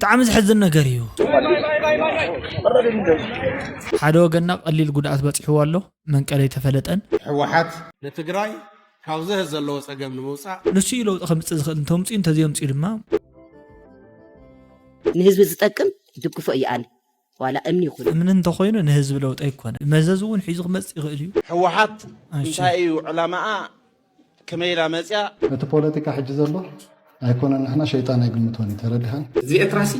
ብጣዕሚ ዘሕዝን ነገር እዩ። ሓደ ወገንና ቀሊል ጉድኣት በፂሕዎ ኣሎ፣ መንቀለ ኣይተፈለጠን። ህወሓት ንትግራይ ካብ ዘህ ዘለዎ ፀገም ንምውፃእ ንሱ እዩ ለውጢ ከምፅእ ዝኽእል፣ እንተምፅኡ እንተዘየምፅኡ ድማ ንህዝቢ ዝጠቅም ይድግፎ እየ ኣነ። ዋላ እምኒ ይኹን እምኒ እንተኾይኑ ንህዝቢ ለውጢ ኣይኮነ፣ መዘዝ እውን ሒዙ ክመፅእ ይኽእል እዩ። ህወሓት እሺ። እንታይ እዩ ዕላማኣ? ከመይ ኢላ መፅያ? እቲ ፖለቲካ ሕጂ ዘሎ ኣይኮነን። ንሕና ሸይጣን ኣይግምቶን እዩ። ተረዲኻን? እዚ ኤርትራሲ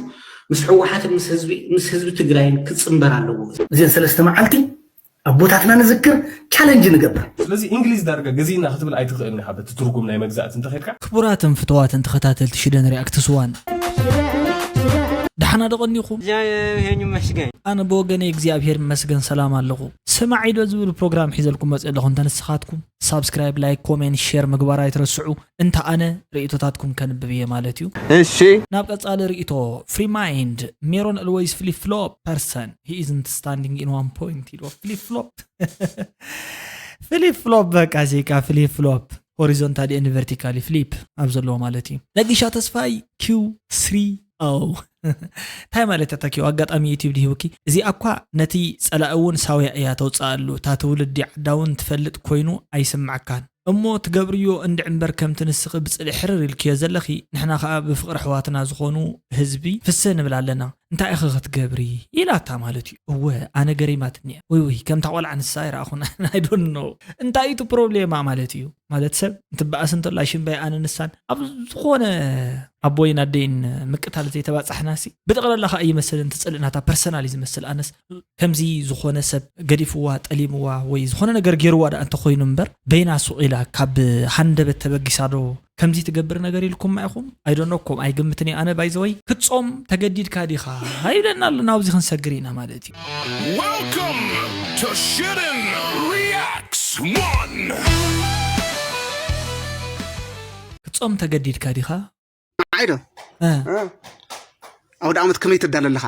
ምስ ህወሓትን ምስ ህዝቢ ምስ ህዝቢ ትግራይን ክፅምበር ኣለዎ። እዚን ሰለስተ መዓልቲ ኣቦታትና ንዝክር፣ ቻለንጅ ንገብር። ስለዚ እንግሊዝ ዳርጋ ገዚእና ክትብል ኣይትኽእልን ኢኻ በቲ ትርጉም ናይ መግዛእቲ እንተኸድካ። ክቡራትን ፍትዋትን ተኸታተልቲ ሽደን ሪኣክትስ ዋን፣ ደሓና ዶ ቀኒኹም? ይሄን ይመስገን። ኣነ ብወገነይ እግዚኣብሔር ይመስገን ሰላም ኣለኹ። ስማዒ ዶ ዝብል ፕሮግራም ሒዘልኩም መፅእ ኣለኹ። እንተ ንስኻትኩም ሳብስክራይብ፣ ላይክ፣ ኮሜንት፣ ሼር ምግባር ኣይትረስዑ። እንተ ኣነ ርእይቶታትኩም ከንብብ እየ ማለት እዩ። እሺ። ናብ ቀጻሊ ርእይቶ። Free mind, Meron always flip flop person, he isn't standing in one point ኢልዎ። Flip flop flip flop በቃ ዜካ flip flop horizontal and vertical flip ኣብ ዘለዎ ማለት እዩ። ነጊሻ ተስፋይ ኪው ስሪ ኦ እንታይ ማለት እያ ተኪው? ኣጋጣሚ ዩቲብ ድሂቡኪ። እዚኣ እኳ ነቲ ጸላኢ እውን ሳውያ እያ ተውጽኣሉ። እታ ትውልዲ ዓዳ እውን ትፈልጥ ኮይኑ ኣይስምዓካን። እሞ ትገብርዮ እንድዒ እምበር ከምቲ ንስኺ ብጽልኢ ሕርር ኢልክዮ ዘለኺ ንሕና ከኣ ብፍቕሪ ኣሕዋትና ዝኾኑ ህዝቢ ፍስህ ንብል ኣለና። እንታይ ኢኺ ክትገብሪ? ኢላታ ማለት እዩ። እወ ኣነ ገሪማትኒ እያ። ውይ ውይ ከምታ ቆልዓ ንሳ ኣይረኣኹን። I don't know እንታይ እዩ እቲ ፕሮብሌማ ማለት እዩ። ማለት ሰብ እንትበኣስ እንተሎ ኣይሽምባይ ኣነ ንሳን ኣብ ዝኾነ ኣቦይን ኣደይን ምቅታል ዘይተባጻሕናሲ ብጠቕላላ ከዓ ይመስል እንትጽልእ ናታ ፐርሰናል እዩ ዝመስል። ኣነስ ከምዚ ዝኾነ ሰብ ገዲፍዋ ጠሊምዋ ወይ ዝኾነ ነገር ገይርዋ ደኣ እንተኮይኑ እምበር በይና ሱቕ ኢላ ካብ ሃንደበት ተበጊሳ ዶ ከምዚ ትገብር ነገር ኢልኩማ ኢኹም? ኣይዶኖኩም ኣይግምትን እየ ኣነ ባይዘወይ ክትጾም ተገዲድካ ዲኻ? ይብለና ኣሎ ናብዚ ክንሰግር ኢና ማለት እዩ። Welcome to Shooting Reacts One. ክትጾም ተገዲድካ ዲኻ? ዓይዶ እ፣ ኣውደ ዓመት ከመይ ትዳለ ኣለኻ?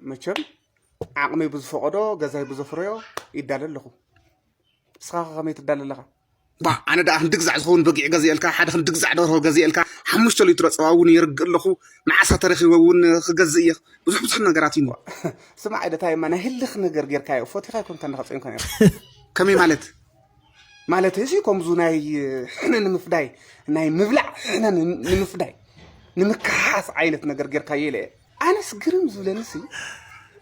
መቸም ዓቕመይ ብዝፈቐዶ ገዛይ ብዘፍረዮ ይዳለ ኣለኹ። ንስኻ ከ ከመይ ትዳለ ኣለኻ? ባ ኣነ ደኣ ክንዲ ግዛዕ ዝኸውን በጊዕ ገዚኤልካ፣ ሓደ ክንዲ ግዛዕ ደርሆ ገዚኤልካ፣ ሓሙሽተ ሊትሮ ፀባ እውን የርግእ ኣለኹ። መዓሳ ተረኺበ እውን ክገዝእ እየ። ብዙሕ ብዙሕ ነገራት እዩ። ስማዕ፣ ዓይደታ የማ ናይ ህልኽ ነገር ጌርካዮ፣ ፎቲኻ ኣይኮንካ ንኸፀምካ ነይሩ። ከመይ ማለት? ማለት እዚ ከምዙ ናይ ሕነ ንምፍዳይ፣ ናይ ምብላዕ ሕነ ን-፣ ንምፍዳይ፣ ንምክሓስ ዓይነት ነገር ጌርካዮ ኢለ እየ። ኣነስ ግርም ዝብለኒ ሲ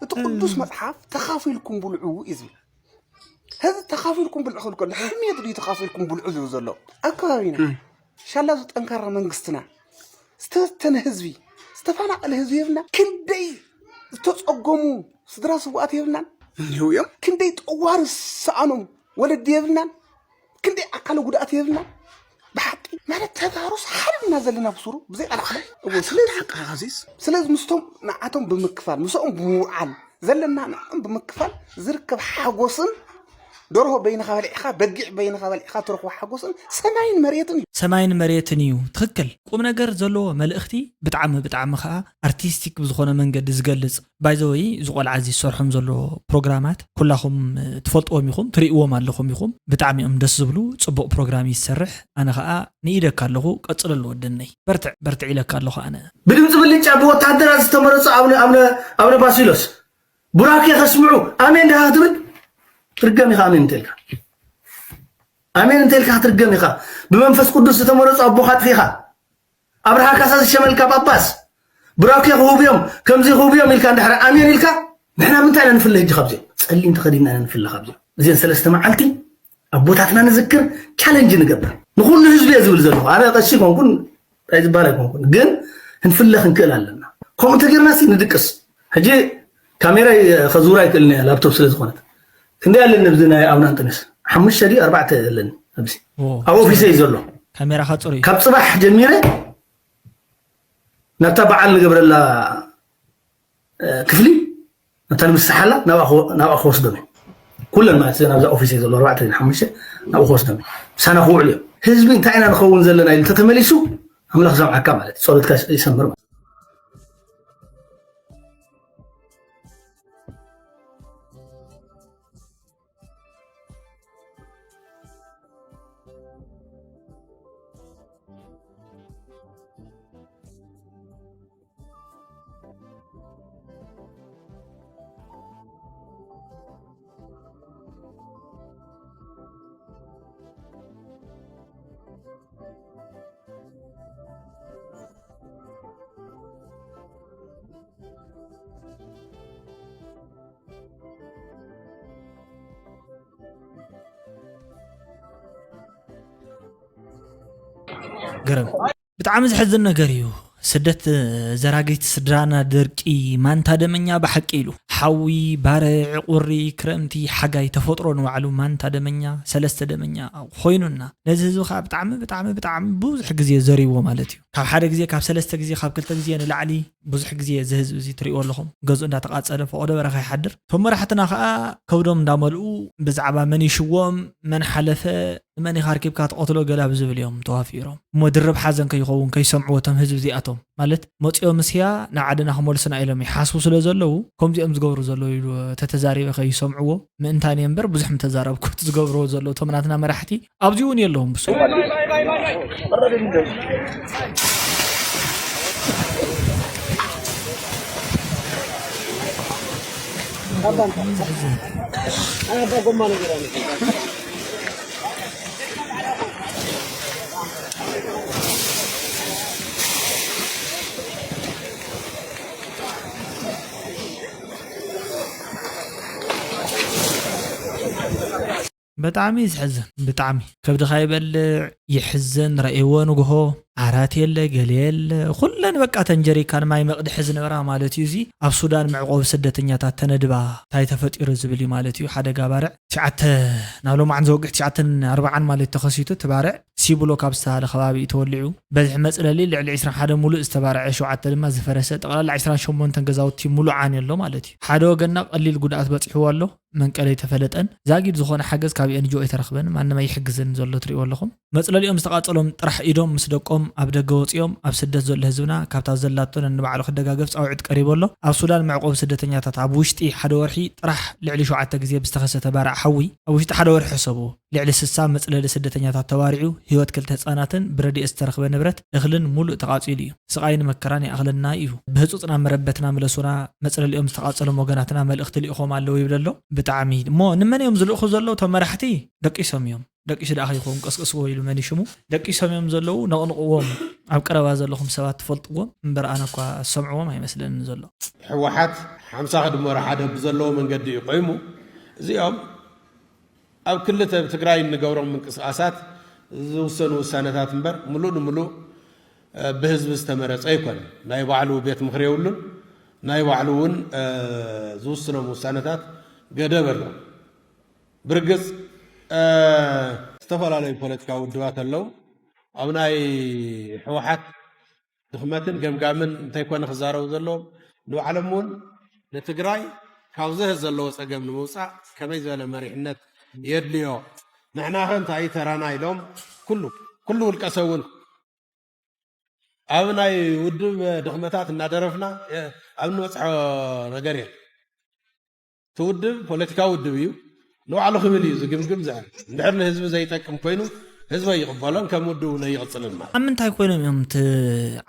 እቲ ቅዱስ መጽሓፍ ተኻፊልኩም ብልዑ እዩ ዝብል። ሕዚ ተኻፊልኩም ብልዑ ክብል ከሎ ሕሜት ድዩ ተኻፊልኩም ብልዑ ዝብል ዘሎ? ኣብ ከባቢና ሻላ እዚ ጠንካራ መንግስትና ዝተበተነ ህዝቢ ዝተፈናቐለ ህዝቢ የብልና። ክንደይ ዝተጸገሙ ስድራ ስውኣት የብልናን። እኒህው እዮም። ክንደይ ጠዋሪ ዝሰኣኖም ወለዲ የብልናን። ክንደይ ኣካለ ጉድኣት የብልናን። ብሓቂ ማለት ተጋሩስ ሓደ ኢና ዘለና ብሱሩ ብዘይ ቃል ሓደ። እዎ፣ ስለዚ ሓቃ ዚስ ስለዚ ምስቶም ንዓቶም ብምክፋል ምስኦም ብምውዓል ዘለና ንዕኦም ብምክፋል ዝርከብ ሓጎስን ደርሆ በይንኻ በሊዕኻ በጊዕ በይንኻ በሊዕኻ ትረኽቦ ሓጎስን ሰማይን መሬትን እዩ። ሰማይን መሬትን እዩ። ትኽክል። ቁም ነገር ዘለዎ መልእኽቲ ብጣዕሚ ብጣዕሚ ከዓ ኣርቲስቲክ ብዝኾነ መንገዲ ዝገልጽ። ባይዘወይ እዚ ቆልዓ እዚ ዝሰርሖም ዘሎ ፕሮግራማት ኩላኹም ትፈልጥዎም ኢኹም፣ ትርእይዎም ኣለኹም ኢኹም። ብጣዕሚ እዮም ደስ ዝብሉ። ጽቡቕ ፕሮግራም እዩ ዝሰርሕ። ኣነ ከዓ ንኢደካ ኣለኹ። ቀጽለሉ ወደነይ። በርትዕ በርትዕ ኢለካ ኣለኹ ኣነ። ብድምፂ ብልጫ ብወታደራት ዝተመረፁ ኣቡነ ኣቡነ ኣቡነ ባሲሎስ ቡራኬ ከስምዑ ኣሜን ዲኻ ክትብል ትርገም ኢኻ። ኣሜን እንተልካ ኣሜን እንተልካ ክትርገም ኢኻ። ብመንፈስ ቅዱስ ዝተመረፁ ኣቦኻ ኣጥፊኻ ኣብርሃ ካሳ ዝሸመልካ ጳጳስ ቡራኬ ክህቡ እዮም ከምዚ ክህቡ እዮም ኢልካ እንድሕር ኣሜን ኢልካ ንሕና ምንታይ ኢና ንፍለ ሕጂ ካብዚኦም? ፀሊም ተኸዲና ኢና ንፍለ ካብዚኦም። እዚን ሰለስተ መዓልቲ ኣቦታትና ንዝክር ቻለንጅ ንገብር ንኩሉ ህዝቢ እየ ዝብል ዘለኹ። ኣነ ቀሺ ኮንኩን እንታይ ዝበሃል ኣይኮንኩን፣ ግን ክንፍለ ክንክእል ኣለና። ከምኡ እንተጌርና ሲ ንድቅስ። ሕጂ ካሜራ ከዝውራ ኣይክእልን እያ ላፕቶፕ ስለ ዝኾነት። ክንደይ ኣለኒ ኣብዚ ናይ ኣቡነ ኣንጠንዮስ ሓሙሽተ ድዩ ኣርባዕተ ኣለኒ ኣብዚ ኣብ ኦፊሰ እዩ ዘሎ። ካሜራኻ ፅሩይ እዩ። ካብ ፅባሕ ጀሚረ ናብታ በዓል ንገብረላ ክፍሊ እታ ንምስሓላ ናብኣ ክወስዶም እዮም። ኩለን ማለት ናብዛ ኦፊስ ዘሎ ኣርባዕተ ሓሙሽተ ናብኡ ክወስዶም እዮም። ምሳና ክውዕሉ እዮም። ህዝቢ እንታይ ኢና ንኸውን ዘለና ኢሉ እንተተመሊሱ ኣምላኽ ይሰምዓካ ማለት እዩ። ጸሎትካ ይሰምር ማለት እዩ። ገረም። ብጣዕሚ ዘሕዝን ነገር እዩ። ስደት ዘራጊት ስድራና፣ ደርቂ፣ ማንታ ደመኛ ብሓቂ ኢሉ ሓዊ፣ ባርዕ፣ ቁሪ፣ ክረምቲ፣ ሓጋይ፣ ተፈጥሮ ንባዕሉ ማንታ ደመኛ፣ ሰለስተ ደመኛ ኮይኑና፣ ነዚ ህዝቢ ከዓ ብጣዕሚ ብጣዕሚ ብጣዕሚ ብዙሕ ግዜ ዘሪዎ ማለት እዩ። ካብ ሓደ ግዜ፣ ካብ ሰለስተ ግዜ፣ ካብ ክልተ ግዜ ንላዕሊ ብዙሕ ግዜ እዚ ህዝቢ እዚ ትሪእዎ ኣለኹም፣ ገዝኡ እንዳተቃፀለ፣ ፈቆዶ በረኻ ይሓድር። እቶም መራሕትና ከዓ ከብዶም እንዳመልኡ፣ ብዛዕባ መን ይሽዎም፣ መን ሓለፈ፣ ንመን ኢኻ ኣርኪብካ ትቐትሎ ገላ ብዝብል እዮም ተዋፊሮም። እሞ ድርብ ሓዘን ከይኸውን ከይሰምዕዎ እቶም ህዝቢ እዚኣቶም፣ ማለት መፂኦም እስያ ንዓድና ክመልሱና ኢሎም ይሓስቡ ስለ ዘለዉ፣ ከምዚኦም ዝገብሩ ዘለዉ ኢሉ ተተዛሪበ ከይሰምዕዎ ምእንታን እየ እምበር ብዙሕ ምተዛረብኩ። እቲ ዝገብርዎ ዘለዉ እቶም ናትና መራሕቲ ኣብዚ እውን የለውን ብሱ። ብጣዕሚ እዩ ዝሕዝን። ብጣዕሚ ከብድኻ ይበልዕ፣ ይሕዝን። ረእይዎ ንግሆ፣ ዓራት የለ፣ ገለ የለ። ኩለን በቃ ተን ጀሪካን ማይ መቕድሒ ዝነበራ ማለት እዩ። እዚ ኣብ ሱዳን መዕቆቢ ስደተኛታት ተነድባ እንታይ ተፈጢሩ ዝብል እዩ ማለት እዩ። ሓደጋ ባርዕ ትሽዓተ፣ ናብ ሎማዓን ዘወግሕ ትሽዓተን ኣርባዓን ማለት ተኸሲቱ፣ እቲ ባርዕ ሲቡሎ ካብ ዝተባሃለ ከባቢ እዩ ተወሊዑ። በዝሒ መፅለሊ ልዕሊ ዕስራን ሓደን ሙሉእ ዝተባርዐ፣ ሸውዓተ ድማ ዝፈረሰ፣ ጠቕላላ ዕስራን ሸሞንተን ገዛውቲ ሙሉዓን ኣሎ ማለት እዩ። ሓደ ወገንና ቀሊል ጉድኣት በፂሕዎ ኣሎ። መንቀል ኣይተፈለጠን። ዛጊድ ዝኾነ ሓገዝ ካብ ኤንጂኦ ኣይተረኽበን። ማንም ኣይሕግዝን ዘሎ ትሪእዎ ኣለኹም። መፅለሊኦም ዝተቓፀሎም ጥራሕ ኢዶም ምስ ደቆም ኣብ ደገ ወፂኦም፣ ኣብ ስደት ዘሎ ህዝብና ካብታ ዘላቶ ነንባዕሉ ክደጋገፍ ፃውዒት ቀሪቡ ኣሎ። ኣብ ሱዳን መዕቆቢ ስደተኛታት ኣብ ውሽጢ ሓደ ወርሒ ጥራሕ ልዕሊ ሸውዓተ ግዜ ብዝተኸሰተ ባርዕ ሓዊ፣ ኣብ ውሽጢ ሓደ ወርሒ ሕሰብዎ፣ ልዕሊ ስሳ መፅለሊ ስደተኛታት ተባሪዑ፣ ህይወት ክልተ ህፃናትን ብረድኤት ዝተረኽበ ንብረት እኽልን ሙሉእ ተቓፂሉ እዩ። ስቓይን መከራን ይኣኽለና እዩ። ብህፁፅ ናብ መረበትና ምለሱና፣ መፅለሊኦም ዝተቓፀሎም ወገናትና መልእኽቲ ልኢኾም ኣለዉ ይብል ኣሎ። ብጣዕሚ እሞ ንመን እዮም ዝልእኹ ዘለዉ? እቶም መራሕቲ ደቂሶም እዮም። ደቂሱ ደኣ ከይኸውን ቀስቅስዎ ኢሉ መን ይሽሙ? ደቂሶም እዮም ዘለዉ፣ ነቕንቕዎም። ኣብ ቀረባ ዘለኹም ሰባት ትፈልጥዎም እምበር፣ ኣነ እኳ ዝሰምዕዎም ኣይመስለንን ዘሎ። ህወሓት ሓምሳ ክድመሮ ሓደ ብዘለዎ መንገዲ እዩ ቆይሙ። እዚኦም ኣብ ክልተ ኣብ ትግራይ እንገብሮም ምንቅስቃሳት ዝውሰኑ ውሳነታት እምበር፣ ምሉእ ንምሉእ፣ እ፣ ብህዝቢ ዝተመረጸ ኣይኮነን። ናይ ባዕሉ ቤት ምኽሪ የብሉን። ናይ ባዕሉ እውን፣ እ፣ ዝውስኖም ውሳነታት ገደብ ኣሎ። ብርግጽ፣ እ፣ ዝተፈላለዩ ፖለቲካዊ ውድባት ኣለዉ። ኣብ ናይ ህወሓት ድኽመትን ገምጋምን እንተይኮነ ክዛረቡ ዘለዎም፣ ንባዕሎም እውን ንትግራይ ካብዚ ዘለዎ ጸገም ንምውጻእ ከመይ ዝበለ መሪሕነት የድልዮ? ንሕናኸ እንታይ እዩ ተራና? ኢሎም ኩሉ፣ ኩሉ ውልቀ ሰብ እውን ኣብ ናይ ውድብ ድኽመታት እናደረፍና፣ እ፣ ኣብ እንበጽሖ ነገር የለን። እቲ ውድብ ፖለቲካዊ ውድብ እዩ። ንባዕሉ ክብል እዩ ዝግምግም ዝዕል። እንድሕር ንህዝቢ ዘይጠቅም ኮይኑ፣ ህዝቢ ኣይቕበሎን፣ ከም ውድብ እውን ኣይቕጽልን ማለት። ኣብ ምንታይ ኮይኖም እዮም እቲ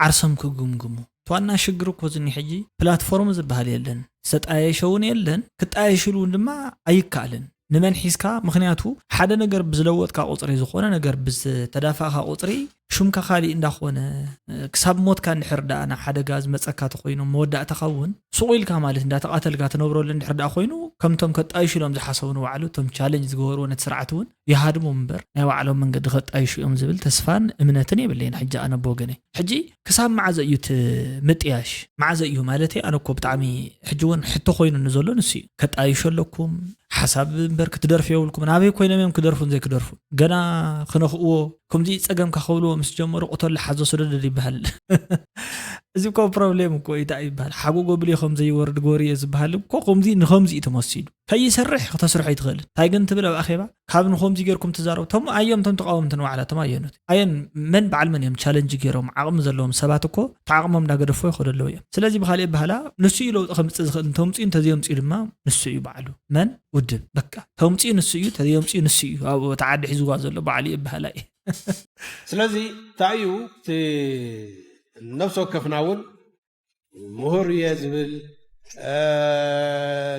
ዓርሶም ክግምግሙ? እቲ ዋና ሽግር እኮ እዚ ሕጂ ፕላትፎርም ዝበሃል የለን፣ ዝተጣየሸ እውን የለን፣ ክጣየሽሉ እውን ድማ ኣይከኣልን። ንመን ሒዝካ? ምኽንያቱ ሓደ ነገር ብዝለወጥካ ቁጽሪ፣ ዝኾነ ነገር ብዝተዳፋእካ ቁጽሪ፣ ሹምካ ካሊእ እንዳኾነ፣ ክሳብ ሞትካ እንድሕር ደኣ ናብ ሓደጋ ዝመጸካ ተኾይኑ፣ መወዳእታኻ እውን ሱቕ ኢልካ ማለት እንዳተቓተልካ ትነብረሉ እንድሕር ደኣ ኮይኑ፣ ከምቶም ከጣይሹ ኢሎም ዝሓሰቡ ንባዕሉ እቶም ቻለንጅ ዝገበርዎ ነቲ ስርዓት እውን ይሃድሙ እምበር፣ ናይ ባዕሎም መንገዲ ከጣይሹ እዮም ዝብል ተስፋን እምነትን የብለይን ሕጂ ኣነ ብወገነይ። ሕጂ ክሳብ መዓዘ እዩ እቲ ምጥያሽ? መዓዘ እዩ ማለተይ፣ ኣነ እኮ ብጣዕሚ ሕጂ እውን ሕቶ ኮይኑኒ ዘሎ ንሱ እዩ። ከጣይሹ ኣለኩም፣ ሓሳብ እምበር ክትደርፉ የብልኩም። ናበይ ኮይኖም እዮም ክደርፉን ዘይክደርፉን? ገና ክነኽእዎ፣ ከምዚ ጸገምካ ከብልዎ ምስ ጀመሩ፣ ቅተሎ፣ ሓዞ፣ ስደዶ ይበሃል። እዚ እኮ ፕሮብሌም እኮ እዩ። እንታይ ይበሃል? ሓጎጎ ብሌ ከም ዘይወርድ ጎርየ ዝበሃል እኮ ከምዚ ንኸምዚ እዩ ተመሲሉ። ከይሰርሕ ከተስርሖ ኣይትኽእልን። እንታይ ግን ትብል ኣብ ኣኼባ? ካብ ንኸምዚ ጌርኩም ትዛረቡ። እቶም ኣዮም እቶም ተቃወምቲ ንባዕላ፣ እቶም ኣየኖት? ኣየን መን በዓል መን እዮም ቻለንጅ ጌሮም? ዓቕሚ ዘለዎም ሰባት እኮ እቲ ዓቕሞም እንዳገደፎ ይኸዱ ኣለዉ እዮም። ስለዚ ብኻልእ ኣበሃህላ ንሱ እዩ ለውጢ ከምጽእ ዝኽእል። እንተምጽኡ እንተዘየምጽኡ ድማ ንሱ እዩ ባዕሉ። መን? ውድብ። በቃ። ተምጽኡ ንሱ እዩ፣ ተዘየምጽኡ ንሱ እዩ። ኣብኡ እቲ ዓዲ ሒዝዋ ዘሎ ባዕሉ እዩ ኣበሃህላ እዩ። ስለዚ እንታይ እዩ እቲ ነፍሲ ወከፍና እውን ምሁር እየ ዝብል፣ እ፣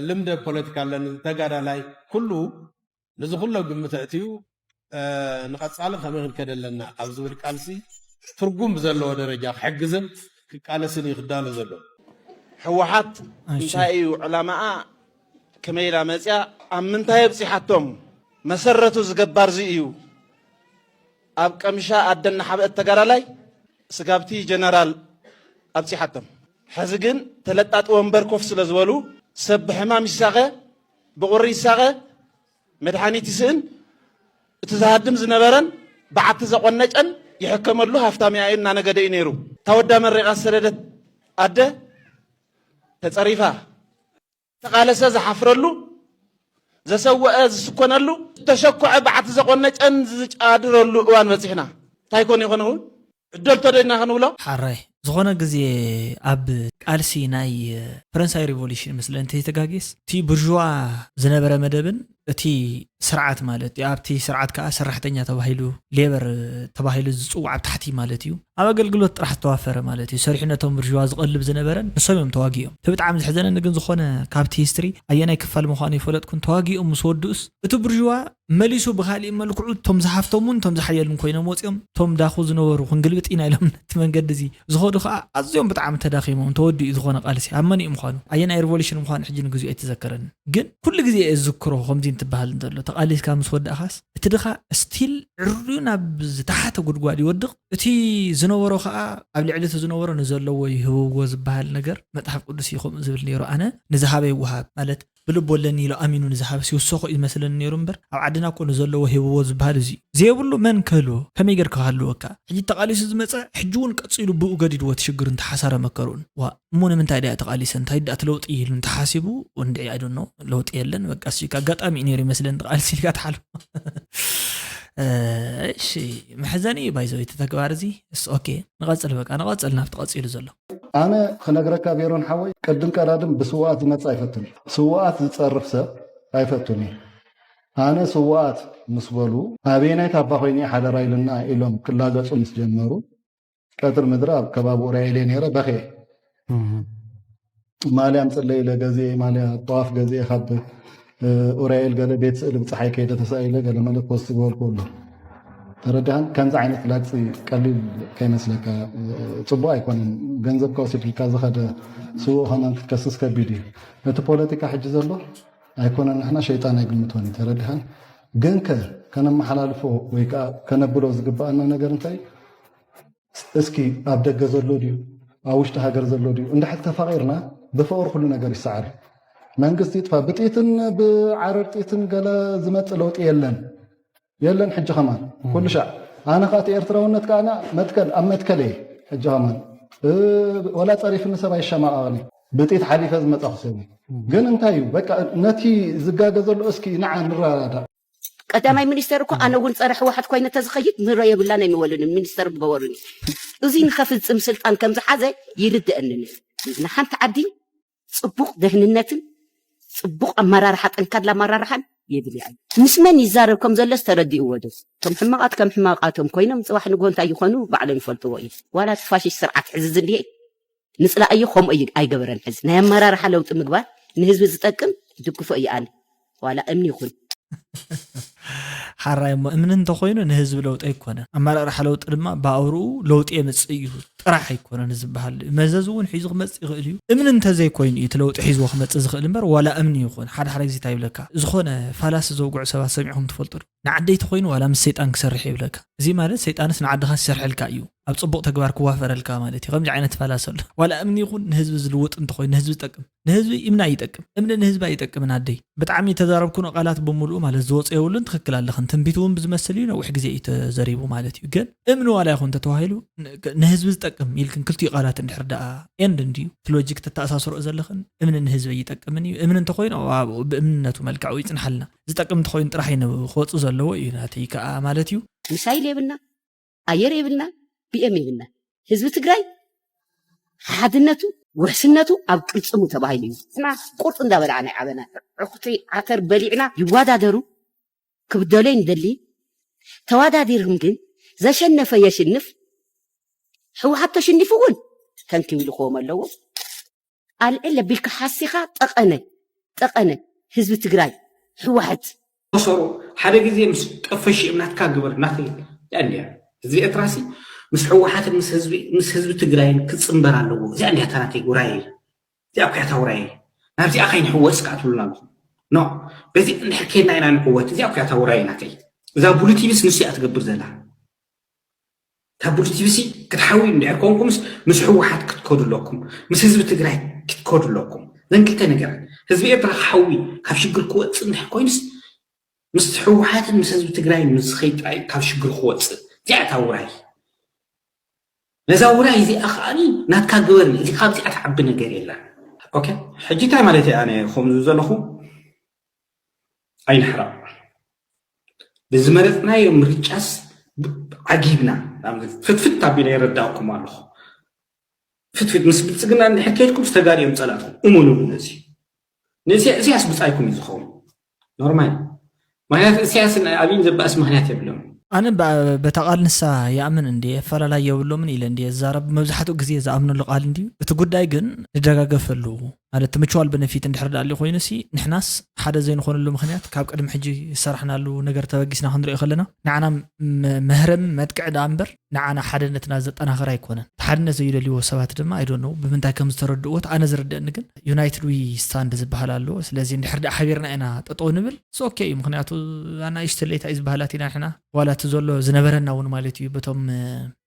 ልምደ ፖለቲካ ኣለኒ፣ ተጋዳላይ፣ ኩሉ ነዚ ኩሎ ግምት ኣእትዩ፣ እ፣ ንቐጻሊ ከመይ ክንከድ ኣለና ኣብ ዝብል ቃልሲ ትርጉም ብዘለዎ ደረጃ ክሕግዝን ክቃለስን እዩ ክዳሎ ዘሎ። ህወሓት እሺ። እንታይ እዩ ዕላማኣ? ከመይ ኢላ መጽያ? ኣብ ምንታይ ኣብጺሓቶም? መሰረቱ እዚ ገባር እዚ እዩ። ኣብ ቀምሻ ኣደ እናሓብአት ተጋዳላይ ስጋብቲ ጀነራል ኣብፂሓቶም። ሕዚ ግን ተለጣጢ ወንበር ኮፍ ስለ ዝበሉ ሰብ ብሕማም ይሳቐ፣ ብቑሪ ይሳቐ፣ መድሓኒት ይስእን፣ እቲ ዝሃድም ዝነበረን በዓቲ ዘቖነጨን ይሕከመሉ ሃፍታም እዩ እናነገደ እዩ ነይሩ። እታ ወዳ መሪቓ ዝሰደደት ኣደ ተጸሪፋ። ተቓለሰ ዝሓፍረሉ፣ ዘሰወአ ዝስኮነሉ፣ ተሸኮዐ በዓቲ ዘቆነጨን ዝጫድረሉ እዋን በጺሕና። እንታይ ኮን ይኾን እውን? ዕደል ተደይና ክንብሎ? ሓራይ ዝኾነ ግዜ ኣብ ቃልሲ ናይ ፈረንሳይ ሪቮሉሽን መስለ እንተይተጋጌስ እቲ ብርዥዋ ዝነበረ መደብን እቲ ስርዓት ማለት እዩ። ኣብቲ ስርዓት ከዓ ሰራሕተኛ ተባሂሉ ሌበር ተባሂሉ ዝፅዋዕ ኣብ ታሕቲ ማለት እዩ። ኣብ ኣገልግሎት ጥራሕ ዝተዋፈረ ማለት እዩ። ሰሪሑ ነቶም ብርዥዋ ዝቐልብ ዝነበረን ንሶም እዮም ተዋጊኦም። እቲ ብጣዕሚ ዘሕዘነኒ ግን ዝኾነ ካብቲ ሂስትሪ ኣየናይ ክፋል ምዃኑ ይፈለጥኩን ተዋጊኦም ምስ ወድኡስ እቲ ብርዥዋ መሊሱ ብኻሊእ መልክዑ እቶም ዝሃፍቶም እውን እቶም ዝሓየሉን ኮይኖም ወፂኦም እቶም ዳኹ ዝነበሩ ክንግልብጥ ኢና ኢሎም ነቲ መንገዲ እዚ ዝኸዱ ከዓ ኣዝዮም ብጣዕሚ ተዳኺሞም ተወዲኡ ዝኾነ ቃልሲ ኣብ መን እዩ ምዃኑ ኣየናይ ሪቮሉሽን ምዃኑ ሕጂ ንግዚኡ ኣይተዘከረኒ። ግን ኩሉ ግዜ እየ ዝዝክሮ ከምዚ እንትበሃል እንተሎ ተቓሊስካ ምስ ወዳእኻስ እቲ ድኻ ስቲል ዕርዩ ናብ ዝተሓተ ጉድጓድ ይወድቕ። እቲ ዝነበሮ ከዓ ኣብ ልዕሊ እቲ ዝነበሮ ንዘለዎ ይህብዎ ዝበሃል ነገር መፅሓፍ ቅዱስ እዩ ከምኡ ዝብል ነይሩ። ኣነ ንዝሃበ ይወሃብ ማለት ብልብ ወለኒ ኢሉ ኣሚኑ ንዝሃበስ ይውሰኾ እዩ ዝመስለኒ ነይሩ እምበር ኣብ ዓድና እኮ ንዘለዎ ሂብዎ ዝበሃል እዚ እዩ። ዘየብሉ መን ክህልዎ? ከመይ ጌርካ ክህልወካ? ሕጂ ተቓሊሱ ዝመፀ ሕጂ እውን ቀፂሉ ብኡ ገዲድዎ እቲ ሽግር እንተሓሳረ መከርኡን ዋ እሞ ንምንታይ ድኣ ተቓሊሰ እንታይ ድኣ እቲ ለውጢ ኢሉ እንተሓሲቡ እንድዒ ኣይ ዶንት ኖ ለውጢ የለን በቃ እሱ እዩ ኣጋጣሚ እዩ ነይሩ ይመስለኒ ተቓሊሱ ኢልካ ትሓልፎ። እሺ መሕዘኒ እዩ ባይዘው እቲ ተግባር እዚ እስ ኦኬ ንቐፅል በቃ ንቐፅል ናብቲ ቀፂሉ ዘሎ ኣነ ክነግረካ ቤሮን ሓወይ ቅድም ቀዳድም ብስውኣት ዝመጽእ ኣይፈቱን ስውኣት ዝጸርፍ ሰብ ኣይፈቱን እየ ኣነ ስውኣት ምስ በሉ ኣበየናይ ታባ ኮይነ ሓደራ ኢልና ኢሎም ክላገጹ ምስ ጀመሩ ቀትር ምድሪ ኣብ ከባቢ ኡራኤል እየ ነይረ በኽየ ማልያ ኣምፅለይ ኢለ ገዚኤ ማልያ ጠዋፍ ገዚኤ ካብ ኡራኤል ገለ ቤት ስእሊ ብፀሓይ ከይደ ተሳኢለ ገለ መለ ፖስት ዝበልኩ ኣሎ ተረዳህን ከምዚ ዓይነት ላግፂ ቀሊል ከይመስለካ ፅቡቅ ኣይኮነን ገንዘብካ ወሲድልካ ዝኸደ ስውእ ከማን ክትከስስ ከቢድ እዩ እቲ ፖለቲካ ሕጂ ዘሎ ኣይኮነን ንሕና ሸይጣን ኣይግምቶን እዩ ተረዳህን ግን ከ ከነመሓላልፎ ወይ ከዓ ከነብሎ ዝግበኣና ነገር እንታይ እስኪ ኣብ ደገ ዘሎ ድዩ ኣብ ውሽጢ ሃገር ዘሎ ድዩ እንድሕር ተፋቒርና ብፍቕሪ ኩሉ ነገር ይሰዓር መንግስቲ ይጥፋ ብጥይትን ብዓረር ጥይትን ገለ ዝመፅእ ለውጢ የለን የለን ሕጂ ከማን ኩሉ ሻዕ ኣነ ከዓ እቲ ኤርትራውነት ከዓ መትከል ኣብ መትከል እየ ሕጂ ከማን ወላ ፀሪፍኒ ሰብ ኣይሸማቐቕን ብጥይት ሓሊፈ ዝመፃኹ ሰብ ግን እንታይ እዩ በቃ ነቲ ዝጋገ ዘሎ እስኪ ንዓ ንረዳዳእ ቀዳማይ ሚኒስተር እኮ ኣነ እውን ጸረ ህወሓት ኮይነ ተዝኸይድ ምህሮ የብላን ኣይምበሉን ሚኒስተር ምገበሩኒ። እዚ ንኸፍጽም ስልጣን ከም ዝሓዘ ይርደአንን። ንሓንቲ ዓዲ ጽቡቕ ደህንነትን ጽቡቕ ኣመራርሓ ጠንካራ ኣመራርሓን የድልያ እዩ። ምስ መን ይዛረብ ከም ዘሎስ ተረዲእዎ ዶ? እቶም ሕማቓት ከም ሕማቓቶም ኮይኖም ጽባሕ ንግሆ እንታይ ይኾኑ ባዕሎም ይፈልጥዎ እዮም። ዋላ እቲ ፋሽስት ስርዓት ሕዚ ዝንሄ ንፅላኣዮ ከምኡ እዩ ኣይገበረን ሕዚ ናይ ኣመራርሓ ለውጢ ምግባር ንህዝቢ ዝጠቅም ይድግፎ እየ ኣነ ዋላ እምኒ ይኹን ሓራይ እሞ እምኒ እንተኮይኑ ንህዝቢ ለውጢ ኣይኮነን ኣመራርሓ ለውጢ ድማ ብኣውርኡ ለውጢ የምፅእ እዩ ጥራሕ ኣይኮነን ዝበሃል መዘዝ እውን ሒዙ ክመፅእ ይኽእል እዩ እምኒ እንተዘይኮይኑ እዩ እቲ ለውጢ ሒዝዎ ክመፅእ ዝኽእል እምበር ዋላ እምኒ ይኹን ሓደ ሓደ ግዜ እንታይ ይብለካ ዝኾነ ፋላሲ ዘውግዑ ሰባት ሰሚዕኹም ትፈልጡ ዶ ንዓደይ ተኾይኑ ዋላ ምስ ሰይጣን ክሰርሕ ይብለካ። እዚ ማለት ሰይጣንስ ንዓድኻ ዝሰርሐልካ እዩ። ኣብ ጽቡቕ ተግባር ክዋፈረልካ ማለት እዩ። ከምዚ ዓይነት ፋላሲ ኣሎ። ዋላ እምኒ ይኹን ንህዝቢ ዝልውጥ እንተኾይኑ ንህዝቢ ዝጠቅም ንህዝቢ እምኒ ኣይጠቅም። እምኒ ንህዝቢ ኣይጠቅምን ኣደይ። ብጣዕሚ ተዛረብኩኖ ቃላት ብምሉኡ ማለት ዝወጾ የብሉን ትኽክል ኣለኽን። ትንቢት እውን ብዝመስል እዩ ነዊሕ ግዜ እዩ ተዘሪቡ ማለት እዩ። ግን እምኒ ዋላ ይኹን ተተባሂሉ ንህዝቢ ዝጠቅም ኢልክን ክልቲኡ ቃላት እንድሕር ደኣ ኤንድ እንድዩ እቲ ሎጂክ ተተኣሳስርኦ ዘለኽን እምኒ ንህዝቢ ኣይጠቅምን እዩ። እምኒ እንተኾይኑ ኣብኡ ብእምንነቱ መልክዑ ይጽንሓልና። ዝጠቅም እንተኾይኑ ጥራሕ እዩ ክወፅእ ዘለዎ እዩ ናተይ ከዓ ማለት እዩ። ምሳይል የብልና፣ ኣየር የብልና፣ ቢኤም የብልና። ህዝቢ ትግራይ ሓድነቱ ውሕስነቱ ኣብ ቅልፅሙ ተባሂሉ እዩ። ንሕና ቁርፂ እንዳበላዕና ይዓበና። ዕኹቲ ዓተር በሊዕና ይወዳደሩ ክብደሎ ንደሊ። ተወዳዲርም ግን ዘሸነፈ የሽንፍ። ህወሓት ተሽኒፉ እውን ተንኪው ኢሉ ክዎም ኣለዎ። ኣልዕል ኣቢልካ ሓሲኻ ጠቐነ ጠቐነ ህዝቢ ትግራይ ህወሐት ኮሶሮ ሓደ ግዜ ምስ ጠፈሽ እምናትካ ግበር ናኺ እዚኣ እንዲያ ህዝቢ ኤርትራሲ ምስ ህወሓትን ምስ ህዝቢ ትግራይን ክፅምበር ኣለዎ እዚኣ እንዲያ ታናተይ ጉራየ እዚኣ ኩያታ ውራየ ናብዚኣ ከይንሕወስ ከዓ ትብሉና ኣለኹም ኖ በዚ እንድሕር ከይድና ኢና ንዕወት እዚኣ ኩያታ ውራየ ናተይ እዛ ቡሉቲቪስ ንሱ እያ ትገብር ዘላ ካብ ብሉስ ቲቪሲ ክትሓውዩ እንድሕር ኮንኩምስ ምስ ህወሓት ክትከዱ ኣለኩም፣ ምስ ህዝቢ ትግራይ ክትከዱ ኣለኩም። ዘን ክልተ ነገራት ህዝቢ ኤርትራ ክሓዊ ካብ ሽግር ክወፅእ እንድሕር ኮይኑስ ምስ ህወሓትን ምስ ህዝቢ ትግራይ ምስ ዝኸይድ ጥራይ ካብ ሽግር ክወፅእ። እዚኣ እታ ውራይ። ነዛ ውራይ እዚኣ ከዓኒ ናትካ ግበርኒ። እዚ ካብዚኣ ትዓቢ ነገር የለን። ኦኬ፣ ሕጂ እንታይ ማለት እየ ኣነ ከምዚ ዘለኹ? ኣይንሕራቕ። ብዝመረፅናዮ ምርጫስ ዓጊብና ፍትፍት ኣቢለ የረዳእኩም ኣለኹ። ፍትፍት ምስ ብልፅግና እንድሕር ከይድኩም ዝተጋድዮም ፀላእኩም እመኑሉ። ነዚ ንእስያስ ብፃይኩም እዩ ዝኸውን። ኖርማል። ምክንያቱ እስያስን ኣብይን ዘባእስ ምክንያት የብሎም። ኣነ በታ ቃል ንሳ ይኣምን እንዲ ኣፈላላይ የብሎምን ኢለ እንዲ ዝዛረብ። መብዛሕትኡ ግዜ ዝኣምነሉ ቃል እንዲ። እቲ ጉዳይ ግን ንደጋገፈሉ ማለት እቲ ምችዋል በነፊት እንድሕር ዳኣሊ ኮይኑ ሲ ንሕናስ ሓደ ዘይንኾነሉ ምክንያት ካብ ቅድሚ ሕጂ ዝሰራሕናሉ ነገር ተበጊስና ክንሪኦ ከለና ንዓና መህረም መጥቅዕ ዳኣ እምበር ንዓና ሓደነትና ዘጠናኽር ኣይኮነን። ሓድነት ዘይደልይዎ ሰባት ድማ ኣይዶነው ብምንታይ ከም ዝተረድእዎት ኣነ ዝርድእኒ ግን ዩናይትድ ዊ ስታንድ ዝበሃል ኣሎ። ስለዚ እንድሕር ዳኣ ሓቢርና ኢና ጠጠው ንብል ሶኬ እዩ። ምክንያቱ ኣናእሽተለይታ እዩ ዝበሃላት ኢና ንሕና ዋላ እቲ ዘሎ ዝነበረና እውን ማለት እዩ በቶም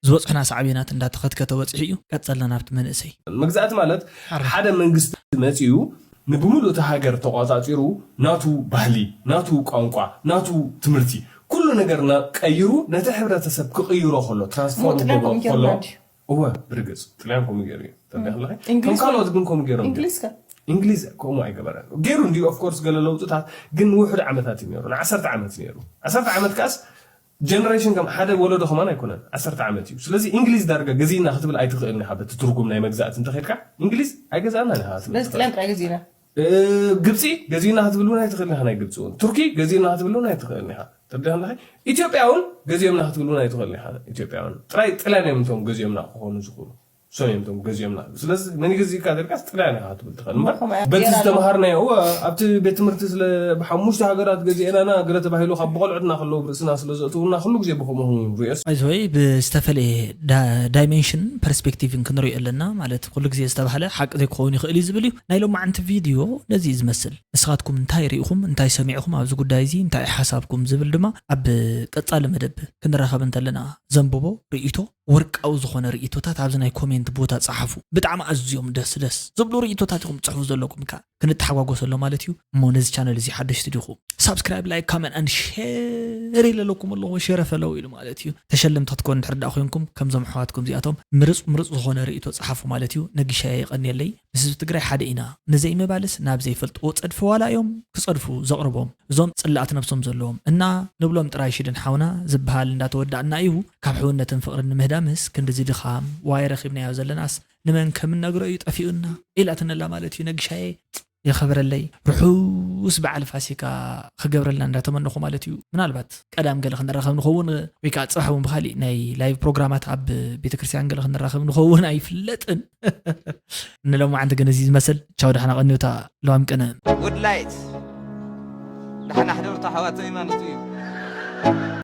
ዝበፅሑና ሳዕቤናት እንዳተኸትከተ ወፂሑ እዩ። ቀፀልና ናብቲ መንእሰይ። መግዛእቲ ማለት ሓደ መንግስቲ መፂኡ ንብሙሉእ እቲ ሃገር ተቋፃፂሩ ናቱ ባህሊ፣ ናቱ ቋንቋ፣ ናቱ ትምህርቲ ኩሉ ነገር ቀይሩ ነቲ ሕብረተሰብ ክቕይሮ ከሎ ትራንስፎርም ክገብሮ ከሎ እወ ብርግፅ ጥልያን ከምኡ ገይሩ እዩ። ከም ካልኦት ግን ከምኡ ገይሮም እንግሊዝ ከምኡ ኣይገበረን ገይሩ እንዲ ኦፍኮርስ ገለ ለውጥታት ግን ውሑድ ዓመታት እዩ ነይሩ ንዓሰርተ ዓመት ነይሩ ዓሰርተ ዓመት ከዓስ ጀነሬሽን ከም ሓደ ወለዶ ከማን ኣይኮነን ዓሰርተ ዓመት እዩ ስለዚ እንግሊዝ ዳርጋ ገዚእና ክትብል ኣይትኽእልን ኢኻ በቲ ትርጉም ናይ መግዛእቲ እንተኸድካ እንግሊዝ ኣይገዛእናን ኢኻ ክትብል ትኽእል ግብፂ ገዚእና ክትብል እውን ኣይትኽእልን ኢኻ ናይ ግብፂ እውን ቱርኪ ገዚእና ክትብል እውን ኣይትኽእልን ኢኻ ተብደሃለኸ ኢትዮጵያ እውን ገዚኦምና ክትብል እውን ኣይትኽእልን ኢኻ ኢትዮጵያ እውን ጥራይ ጥልያን እዮም እቶም ገዚኦምና ክኾኑ ዝኽእሉ እሶም እዮም እቶም ገዚኦምና ስለዚ መን ይገዚእካ ተልካስ ጥልያን ኢኻ ክትብል ትኽእል እምበር በቲ ዝተምሃርናዮ እወ ኣብቲ ቤት ትምህርቲ ስለ ብሓሙሽተ ሃገራት ገዚኤናና ገለ ተባሂሉ ካብ ብቆልዑትና ከለዉ ብርእስና ስለ ዘእትውና ኩሉ ግዜ ብከምኡ ንሪኦስ ኣይዞይ ብዝተፈለየ ዳይሜንሽን ፐርስፔክቲቭን ክንሪኦ ኣለና ማለት ኩሉ ግዜ ዝተባህለ ሓቂ ዘይክኸውን ይኽእል እዩ ዝብል እዩ ናይ ሎማዓንቲ ቪድዮ ነዚ እዩ ዝመስል ንስኻትኩም እንታይ ርኢኹም እንታይ ሰሚዕኹም ኣብዚ ጉዳይ እዚ እንታይ ሓሳብኩም ዝብል ድማ ኣብ ቀፃሊ መደብ ክንራኸብ እንተለና ዘንብቦ ርእይቶ ወርቃዊ ዝኾነ ርእይቶታት ኣብዚ ናይ ኮሜንት ቦታ ጸሓፉ። ብጣዕሚ ኣዝዮም ደስ ደስ ዝብሉ ርእይቶታት ኢኹም ትጽሕፉ ዘለኩም ከኣ ክንተሓጓጎሰሎ ማለት እዩ። እሞ ነዚ ቻነል እዚ ሓደሽቲ ዲኹም ሳብስክራይብ ላይክ ካመንት ኣንድ ሼር ኢለለኩም ኣለኹ ሸረፈለው ኢሉ ማለት እዩ። ተሸለምቲ ክትኮኑ እንድሕር ደኣ ኮይንኩም ከምዞም ኣሕዋትኩም እዚኣቶም ምርፅ ምርፅ ዝኾነ ርእይቶ ጸሓፉ ማለት እዩ። ነጊሻየ የቐንየለይ። ምስ ህዝቢ ትግራይ ሓደ ኢና። ንዘይምባልስ ናብ ዘይፈልጥዎ ፀድፊ ዋላ እዮም ክፀድፉ ዘቕርቦም እዞም ፅላእቲ ነብሶም ዘለዎም እና ንብሎም ጥራይ ሽደን ሓውና ዝበሃል እንዳተወዳእና እዩ ካብ ሕውነትን ፍቕርን ንምህዳምስ ክንድዚ ድኻም ዋይ ረኺብናዮ ዘለናስ ንመን ከም እነግሮ እዩ ጠፊኡና ኢላትኒ ኣላ ማለት እዩ ነጊሻየ የኸብረለይ ርሑስ በዓል ፋሲካ ክገብረልና እንዳተመነኹ ማለት እዩ ምናልባት ቀዳም ገለ ክንራኸብ ንኸውን ወይ ከዓ ፅባሕ እውን ብካሊእ ናይ ላይቭ ፕሮግራማት ኣብ ቤተክርስትያን ገለ ክንራኸብ ንኸውን ኣይፍለጥን ንሎማዓንቲ ግን እዚ ዝመስል ቻው ዳሕና ቀኒውታ ለዋም ቅነ ጉድ ላይት ዳሕና ሕደርቶ ሓዋተይ ማለት እዩ